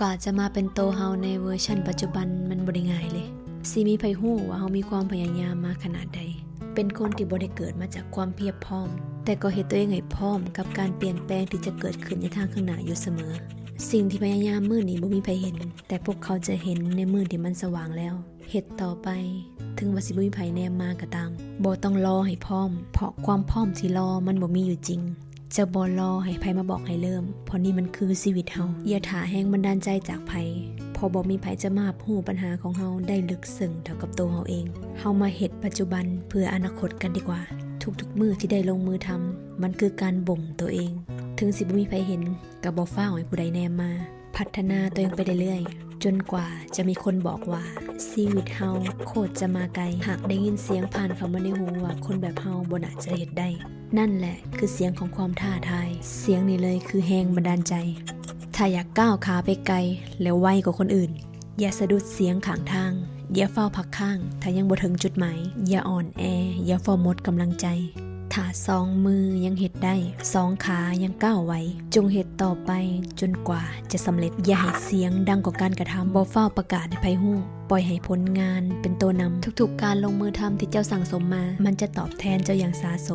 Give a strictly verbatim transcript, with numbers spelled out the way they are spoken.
กว่าจะมาเป็นตัวเฮาในเวอร์ชันปัจจุบันมันบ่ได้ง่ายเลย สิมีไผฮู้ว่าเฮามีความพยายามมาขนาดใด เป็นคนที่บ่ได้เกิดมาจากความเพียบพร้อม แต่ก็เฮ็ดตัวเองให้พร้อมกับการเปลี่ยนแปลงที่จะเกิดขึ้นในทางข้างหน้าอยู่เสมอ สิ่งที่พยายามมื้อนี้บ่มีไผเห็น แต่พวกเขาจะเห็นในมื้อที่มันสว่างแล้ว เฮ็ดต่อไป ถึงว่าสิบ่มีไผแนมมาก็ตาม บ่ต้องรอให้พร้อม เพราะความพร้อมที่รอมันบ่มีอยู่จริง จะบ่รอให้ไผมาบอกให้เริ่ม เพราะนี่มันคือชีวิตเฮา อย่าถ่าแรงบันดาลใจจากไผ เพราะบ่มีไผจะมารับรู้ปัญหาของเฮาได้ลึกซึ้งเท่ากับตัวเฮาเอง เฮามาเฮ็ดปัจจุบันเพื่ออนาคตกันดีกว่า ทุกๆมื้อที่ได้ลงมือทำ มันคือการบ่มตัวเอง ถึงสิบ่มีไผเห็น ก็บ่ฟ้าวให้ผู้ใดแนมมา พัฒนาตัวเองไปเรื่อยๆ จนกว่าจะมีคนบอกว่า ชีวิตเฮาโคตรจะมาไกล หากได้ยินเสียงผ่านเข้ามาในหูว่าคนแบบเฮาบ่น่าจะเฮ็ดได้ นั่นแหละคือเสียงของความท้าทาย เสียงนี้เลยคือแรงบันดาลใจ ถ้าอยากก้าวขาไปไกล แล้วไวกว่าคนอื่น อย่าสะดุดเสียงข้างทาง อย่าฟ้าวพักค้าง ถ้ายังบ่ถึงจุดหมาย อย่าอ่อนแอ อย่าฟ้าวหมดกำลังใจ ถ้าสองมือยังเฮ็ดได้ สองขายังก้าวไหว จงเฮ็ดต่อไปจนกว่าจะสำเร็จ อย่าให้เสียงดังกว่าการกระทำ บ่ฟ้าวประกาศให้ไผฮู้ ปล่อยให้ผลงานเป็นตัวนำ ทุกๆการลงมือทำที่เจ้าสั่งสมมา มันจะตอบแทนเจ้าอย่างสาสม